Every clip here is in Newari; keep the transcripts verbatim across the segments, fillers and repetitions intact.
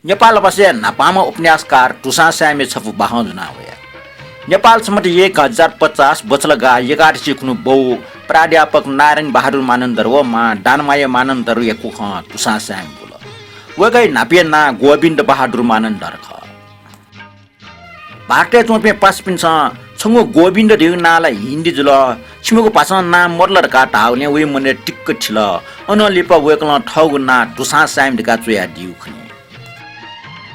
नेपाल भाषाया न्हापांम्ह उपन्यासकार धुसां साय्‌मि छपु बाखं ज्वना वया। नेपाल सम्बत एक हजार पचास बछलगा एघारसि खुन्हु बौ प्राध्यापक नारायण बहादुर मानन्धर व मां दानमाया मानन्धरया कुखं धुसां साय्‌मि बुल। वय्‌कःया न्हापाया नां गोविन्द बहादुर मानन्धर खः। भारतय् च्वंपिं पासापिन्सं छंगु गोविन्द धइगु नां ला हिन्दी जुल, छिमिगु भाषां नां मदु ला धकाः धाःगुलिं वया मनय् दिक्क थिल। अनं लिपा वय्‌कलं थःगु नां धुसां साय्‌मि धकाः च्वयादीगु खनी।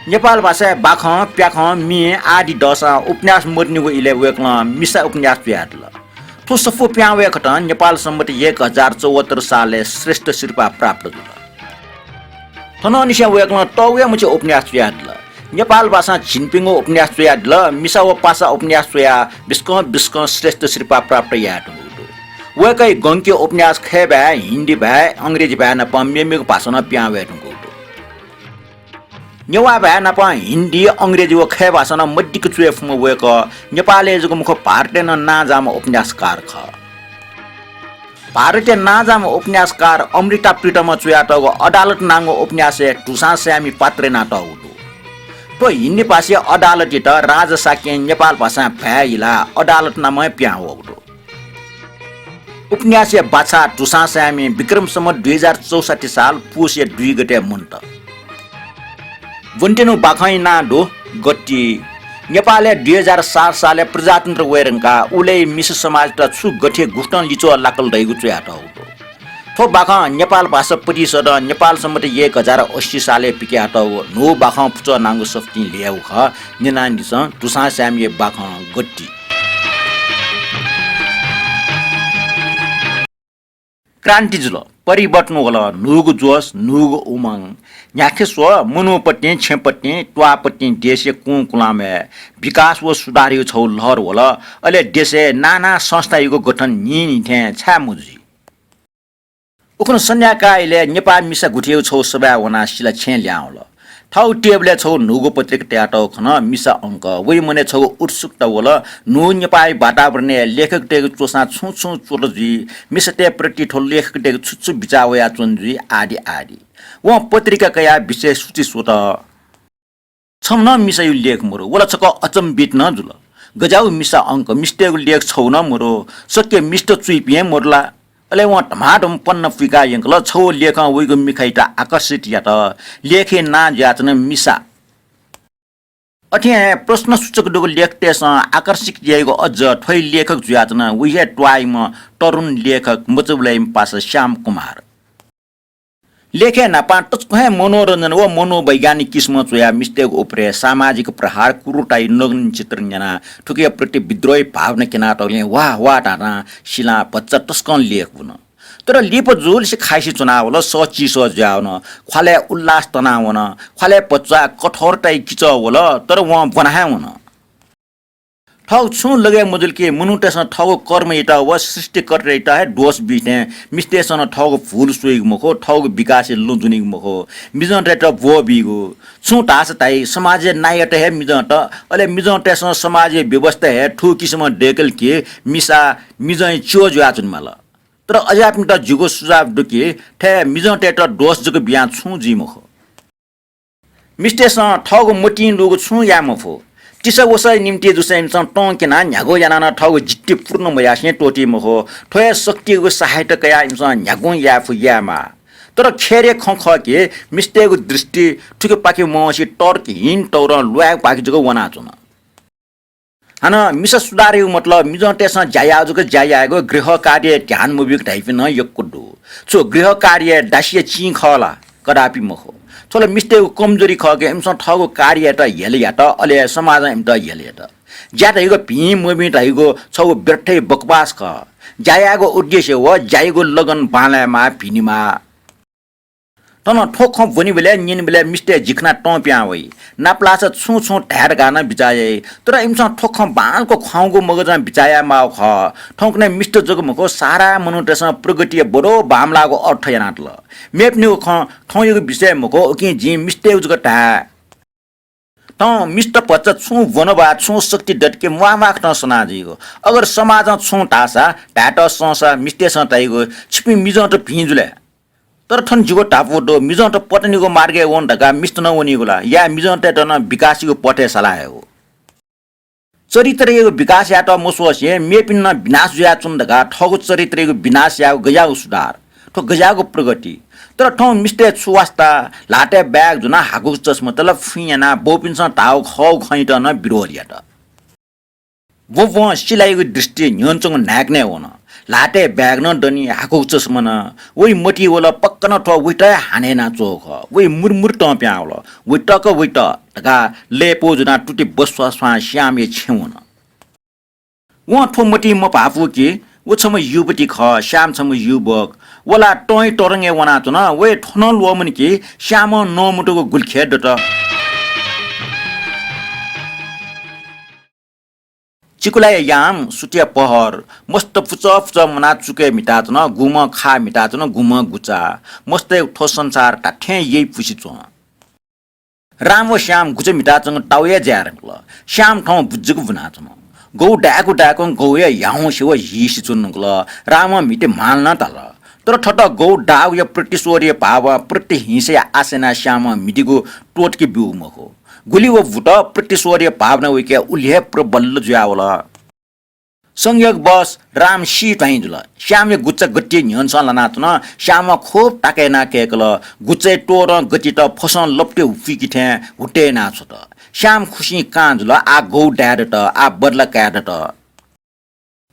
नेपाल भाषाय् बाखं, प्याखं, म्ये आदि दःसां उपन्यास मदुनिगु इलय् वय्‌कलं मिसा उपन्यास च्वयादिल। थ्व सफू पिहां वये कथं नेपाल सम्बत एक हजार चौहत्तर सालय् श्रेष्ठ सिरपाः प्राप्त जुल। थनंनिसें वय्‌कलं तःगु हे मछि उपन्यास च्वयादिल। नेपाल भाषां झिंप्यंगू उपन्यास च्वयादिल। मिसा व पासा उपन्यास च्वयाः बिस्कं बिस्कं श्रेष्ठ सिरपाः प्राप्त याये धुंकूगु दु। वय्‌कःया गंकी उपन्यास खय् भाय्, हिन्दी भाय्, अंग्रेजी भाय् नाप मेमेगु भाषां नं पिहां वये धुंकूगु दु। नेवाः भाय् नाप हिन्दी, अंग्रेजी व खय् भाषां नं मदिक्क च्वये फुम्ह वय्‌कः नेपालय् जक मखु, भारतय् नं नांजाःम्ह उपन्यासकार खः। भारतया नांजाःम्ह उपन्यासकार अमृता प्रीतमं च्वयातःगु अदालत नांगु उपन्यासय् धुसां साय्‌मि पात्र यानातःगु दु। थ्व हिन्दी भाषाया अदालतयात राजशाक्यं नेपाल भाषां भाय् हिलाः अदालत नामं पिहां वःगु दु। उपन्यासया बाछा धुसां साय्‌मि विक्रम सम्वत दुई हजार चौसट्ठी साल पुसया दुई गते मुंत। ब्वनेत्यंगु बाखंया नां दु गति। नेपालय् दुई हजार सात सालय् प्रजातन्त्र वये धुंकाः उलय् मिसा समाजयात छु गथे गुकथं लिच्वः लाकल धइगु च्वयातःगु दु। थ्व बाखं नेपाल भाषा परिषदं नेपाल सम्बत एक हजार अस्सी सालय् पिकयातःगु न्हू बाखं पुचः नांगु सफुतिं ल्ययागु खः। न्यनादिसँ धुसां साय्‌मिया बाखं गति। क्रान्ति जुल, परिवर्तन वल, न्हूगु जोस, न्हूगु उमंग। न्ह्याथे स्व, मनूपतिं, छेँपतिं, त्वाःपतिं देशया कुंकुलामय् विकास व सुधारया छगू लहर वल। अले देशय् नाना संस्थायागु गठन न्हिं न्हिथं छाय् मजुइ? उखुन्हु सन्ध्याकाः इलय् नेपाः मिसा गुथिया छगू सभाय् वनाः सिला छेँय् लिहां वल। थःगु टेबलय् छगू न्हूगु पत्रिका तयातःगु खन मिसा अंक। वया मनय् छगू उत्सुकता वल। न्हू नेपाःया वातावरणय् लेखकतय्‌गु च्वसां छुं छुं च्वल जुइ, मिसातय् प्रति थ्व लेखकतय्‌गु छु छु बिचाः वयाच्वन जुइ आदि आदि। वं पत्रिका कयाः विषय सूची स्वत। छम्ह नं मिसाया लेख मरु। व ला छकः अचम्भित नं जुल। गज्याःगु मिसा अंक, मिस्तय्‌गु लेख छगू नं मरु। सक्य मिस्त च्वइपिं हे मरु ला? अले वं धमाधम पन्ना पुइकाः यंकल। छगू लेखं वइगु मिखायात आकर्षित यात। लेखय् नां जुयाच्वन मिसा। अथे हे प्रश्नसूचक दुगु लेखतय्‌सं आकर्षित याइगु अझ थ्वया लेखक जुयाच्वन। वया हे त्वाःम्ह तरुण लेखक मचबुलाइम्ह पासा श्याम कुमार। लेखय् न्हापां तसकं हे मनोरञ्जन व मनोवैज्ञानिक किसिमं च्वयाः मिस्तय्‌गु उपरय् सामाजिक प्रहार, क्रूरताया नग्न चित्रण यानाः थुकिया प्रति विद्रोही भावना क्यनातःगुलिं वाह वाह धाधां सिलां भचा तसकं लेख बुन। तर लिपा जुलिसे खाइसे च्वनावल, सःचिसः जुयावन, ख्वालय् उल्लास तनावन, ख्वालय् भचा कठोरताया किचः वल, तर वं ब्वना हे वन। थःगु छुं लगय् मजुल कि मनूतय्‌सं थःगु कर्मयात व सृष्टिकर्तायात हे दोष बीथें मिस्तय्‌सं नं थःगु भूल स्वइगु मखु, थःगु विकासय् लँ ज्वनीगु मखु, मिजंतय्‌त ब्वः बीगु। छुं धाःसा धाइ, समाजय् नायःत हे मिजंत, अले मिजंतय्‌सं समाजया व्यवस्था हे थुकिसिमं दय्‌कल कि मिसा मिजंया च्यः जुयाच्वनेमाल। तर अज्याःपिन्त जिगु सुझाव दु कि थथे मिजंतय्‌त दोष जक बियां छुं जुइ मखु। मिस्तय्‌सं थःगु मतिं लूगु छुं याये मफु। तिसा वसःया निंतिं जूसां इमिसं तं क्यनाः न्ह्यागु यानाः नं थःगु जिद्दी पूर्ण मयासें त्वःती मखु। थ्व हे शक्तियागु सहायता कयाः इमिसं न्ह्यागुं याये फु यायेमाः। तर खेरया खँ खः कि मिस्तय्‌गु दृष्टि थुकिपाखे मवंसे तर्कहीन तौरं ल्वायेपाखे जक वनाच्वन। हानं मिसा सुधारयागु मतलब मिजंतय्‌सं ज्या याःगु जक ज्या यायेगु, गृह कार्यय् ध्यान मबीगु धाइपिं नं यक्व दु। छु गृह कार्यय् दासीया चिं खः ला? कदापि मखु। थ्व ला मिस्तय्‌गु कमजोरी खः कि इमिसं थःगु कार्ययात हेला यात, अले समाजं इमित हेला यात। ज्या धइगु भिं मभिं धइगु छगू व्यर्थया बकवास खः। ज्या यायेगु उद्देश्य व ज्यायागु लगन बांलायेमाः, भिनेमाः। थन थ्व खँ ब्वनीबलय् न्यनीबलय् मिस्तय् जिखना तं पिहां वइ। नापलाःसा छुं छुं धाये धकाः नं बिचाः याइ। तर इमिसं थ्व खँ बांलाक ख्वाउँगु मगजं बिचाः याये माःगु खः। थौंकन्हय् मिस्त जक मखु, सारा मनूतय्‌सं प्रगतिया बडो बांमलाःगु अर्थ यानातल। मेपिनिगु खँ थौंयागु विषय मखु, उकिं जिं मिस्तय्‌गु जक धाये। थौं मिस्त भचा छुं ब्वन वा छुं शक्ति दत कि म्वाः म्वाः खतं सना जुइगु। अगर समाजं छुं धाःसा, धायेत संसा मिस्तय्‌सं धाइगु, छिपिं मिजंत भिं जुल हे। तर थन जिगु धापू दु, मिजंत पतनीगु मार्गय् वने धकाः मिस्त नं वनीगु ला? या मिजंतय्त नं विकासयागु पथय् सल्लाह हयेगु। चरित्रयागु विकास यायेत मस्वसें मेपिन्त नं विनाश जुयाच्वन धकाः थःगु चरित्रयागु विनाश यायेगु गज्याःगु सुधार? थ्व गज्याःगु प्रगति? तर थौं मिस्तय् छु वास्ता? ल्हातय् बाय्क जुनाः हाकुगु चस्मा तल फुइँ यानाः बौपिन्सं धाःगु खःगु खँयात नं विरोध यात। व वं सिलायागु दृष्टि न्ह्यःने च्वंगु न्हाय्कनय् वन। ल्हातय् बाय्क नं दनि, हाकुगु चस्मा नं। वइ मतिइ वल, पक्का नं थ्व वइत हे हानं यानाच्वःगु खः। वइ मुर्र मुर्र तं पिहां वल। वइत का, वइत धकाः लय्‌पौ जुनाः तुति बस्वास्वां श्यामया छेँय् वन। वं थ्व मतिइ मपाःपु कि व छम्ह युवती खः, श्याम छम्ह युवक। व ला तंया तरंगय् वनाच्वन। वइ थ्व नं ल्वःमन कि श्यामं नमतूगु गुलिखे दत। चिकुलाया याम, सुथया पहर, मस्त पुचः पुचः मुनाः चुकय् म्हिताच्वन, गुम्हं खाः म्हिताच्वन, गुम्हं गुचा। मस्तय् थ्व संसार धात्थें यइपुसे च्वं। राम व श्याम गुचा म्हिताच्वंगु ताःया ज्या धुंकल। श्याम थौं बुज्जुक बुनाच्वन। गौ दाय्कू दाय्कूं गौया ह्याउँसे व हिसे च्वने धुंकल। रामं म्हिते म्हाल नं ताल। तर थःत गौ दाःगुया प्रतिशोधया भावं, प्रतिहिंसाया आशा यानाः श्यामं म्हितेगु त्वःतके ब्यूगु मखु। गुलि व भूत प्रतिशोधया भावना वइके उलि हे प्रबल जुयावल। संयोगवश राम सी त्वाइँ जुल। श्यामया गुचा गतिइ न्ह्यःने लानाच्वन। श्यामं खुब ताका यानाः कय्कल। गुचाया तोरं गतित फसं लपटे हुपुइके थें हुत्ते यानाः छ्वत। श्याम खुसिं कां जुल। आः गौ दाये दत, आः बदला काये दत।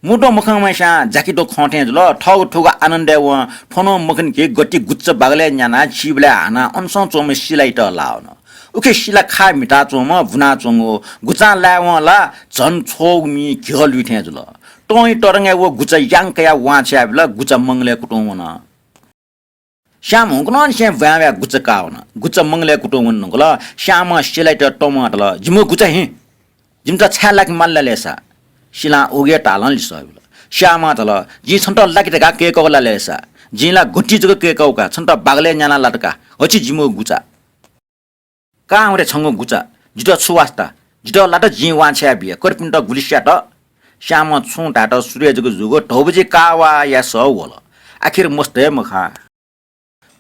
मुद्वं मखंम्हेस्यां जाकिद्वं खं थें जुल। थःगु थुगु आनन्दय् वं थ्व नं मखन कि गति गुचा बागलय् न्यानाः चिबलय् हानाः अनसं च्वंम्ह सिलायात लाः वन। उखे सिला खाः म्हिताच्वंम्ह बुनाच्वंगु गुचां लायेवं ला झन छ्वःगु मि घिघ लुइ थें जुल। तंया तरंगय् व गुचा यां कयाः वां छ्वयाबिल। गुचा मंगलय् कुतुं वन। श्याम हुंकनंनिसें ब्वाँय् वयाः गुचा काः वन। गुचा मंगलय् कुतुं वने धुंकल। श्यामं सिलायात तंम्वयाः धाल, "जिमिगु गुचा हिँ। जिमित छाय् लाके माल ला लय् सा?" सिलां उगु हे तालं लिसः बिल। श्यामं धाल, "जिं छन्त लाके धकाः कय्कागु ला लय् सा? जिं ला गति जक कय्कागु का, छन्त बागलय् न्यानाः लात का। हचि जिमिगु गुचा।" "का हुँ रे छंगु गुचा, जितः छु वास्ता? जितः लात, जिं वां छ्वयाबिया, कर्पिन्त गुलि स्यात।" श्यामं छुं धायेत सुरय् जक जूगु धौबजि काःवाया सः वल। आखिर मस्त हे मखा।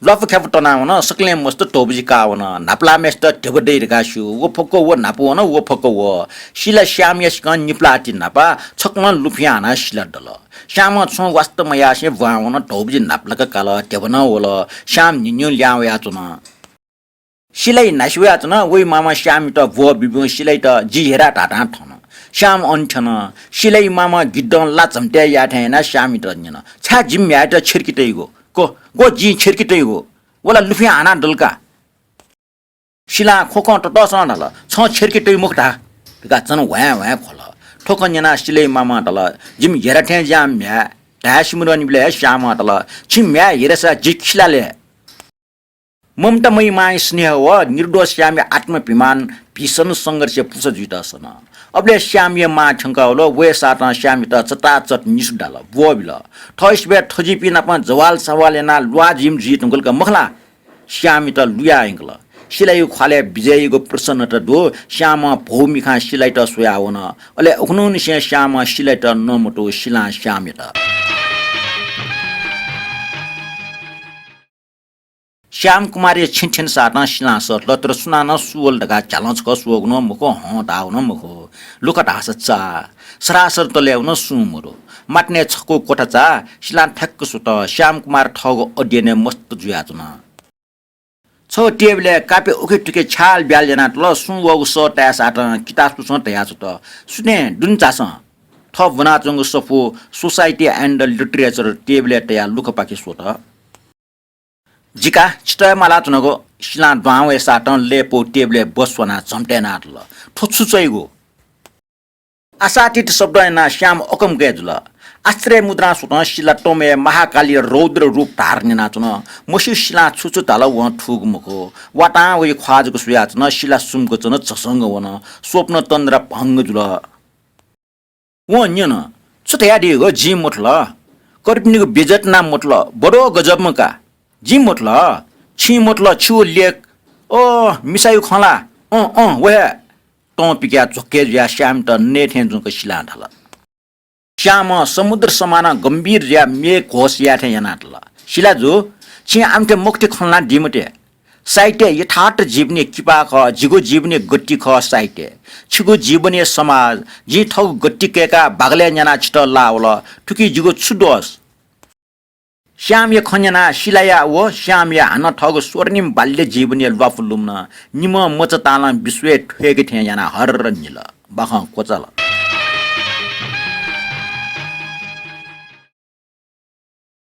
ल्वापु ख्यापु तनावन, सकलें मस्त धौबजि काः वन। न्हापालाःम्हेसित ध्यबा दइ धकाः स्यू। व फक्व व न्हापा वन, व फक्व व। सिला श्यामया सिकं निपालाःति न्हापा, छकलं लुफिं हानाः सिला दल। श्यामं छुं वास्ता मयासें ब्वाँय् वन, धौबजि न्हापालाक काल, ध्यबा नं वल। श्याम न्हिन्यू लिहां वयाच्वन। सिलाइ न्हासि वयाच्वन। वइ मामा श्यामयात ब्वः बिब्वं सिलायात जि हेरा धाधां थन। श्याम अन थ्यन। सिलाइ मामा गिद्धं ला झम्टय् याःथें यानाः श्यामयात न्यन, "छाय् जिमि म्ह्याय्‌यात छ्यर्के तइगु? ग्व, ग्व जिं छ्यर्के तइगु? व ला लुफिं हानाः दल का।" सिलां ख्वखं ततःसलं धाल, "छं छ्यर्के तइ मखु धा" धकाः झन ह्वाँय् ह्वाँय् ख्वल। थ्व खँ न्यनाः सिलाइ मामां धाल, "जिमि हेरा थें ज्याःम्ह म्ह्याय्" धाये सिमधनिबलय् हे श्यामं धाल, "छिमि म्ह्याय् हेरासा जि खिला लय्।" ममतामयी मांया स्नेह व निर्दोष श्यामया आत्माभिमान भीषण संघर्षया पुसा जुइत सन। अबलय् श्यामया मां थ्यंकः वल। वय् सातं श्यामयात चटाचट निसु दाल, ब्वः बिल। थःसिबय् थज्याःपिं नाप जवाल सवाल यानाः ल्वाः जिम जुइ धुंकल का मखु ला? श्यामयात लुया यंकल। सिलाया ख्वालय् विजययागु प्रसन्नता दु। श्यामं भौ मिखां सिलायात स्वयाः वन। अले उखुन्हुनिसें श्यामं सिलायात नमतू, सिलां श्यामयात। श्याम कुमारया छेँ थ्यने सातं सिलां सःतल, तर सुनानं सु वल धकाः झ्यालं छकः स्वःगु नं मखु, हँ धाःगु नं मखु। लुखा धाःसा चाः। सरासर तलय् वन, सुं मदु। मातानय् छकू क्वथा चाः। सिलां ठ्याक्क स्वत। श्याम कुमार थःगु अध्ययनय् मस्त जुयाच्वन। छगू टेबलय् कापय् उखे थुखे छ्याल ब्याल यानातल, सुं वःगु सः ताये सातं कितासुसं धयाच्वत। सुथें दुने झासँ। थः ब्वनाच्वंगु सफू Society and Literature टेबलय् तयाः लुखापाखे स्वत। "जि का, छितः हे मालाच्वनागु।" सिलां दुहां वये सातं लय्‌पौ टेबलय् बस्वानाः झम्टय् यानातल। "थ्व छु च्वइगु?" आशातीत शब्द यानाः श्याम अकंमकय् जुल। आश्चर्य मुद्रां स्वतं सिला तमय् महाकालीया रौद्र रूप धारण यानाच्वन। मस्यू सिलां छु छु धाल वं थूगु मखु। वातां वइ ख्वाः जक स्वयाच्वन। सिला सुम्क च्वन, झसंक वन। स्वप्न तन्द्रा भंग जुल। वं न्यन, "छु धयादीगु? जिं मथुल। कर्पिनिगु बेइज्जत याना मथुल। बडो गजबम्ह का। जिं मथुल। छिं मथुल, छिगु लेख। अ, मिसायु खँ ला? अँ, अँ, व हे।" तं पिकाः झ्वक्के जुयाः श्यामयात नये थें जुंक सिलां धाल। श्यामं समुद्र समानं गम्भीर जुयाः म्ये घोष याये थें यानातल। "सिलाजु, छिं आमथे मखुथि खँ ल्हाना दिमते। साहित्य यथार्थ जीवनया किपा खः, जिगु जीवनया गति खः साहित्य। छिगु जीवनया समाज, जिं थःगु गति कय्काः बागलय् न्यानाः छितः लाः वल। थुकी जिगु छु दोष? श्यामया खँ न्यनाः सिलाया व श्यामया हानं थःगु स्वर्णिम बाल्य जीवनया ल्वापु लुमन निम्हं मचा तालं विश्वय् थ्वय्के थें यानाः हर्र निल। बाखं क्वचाल।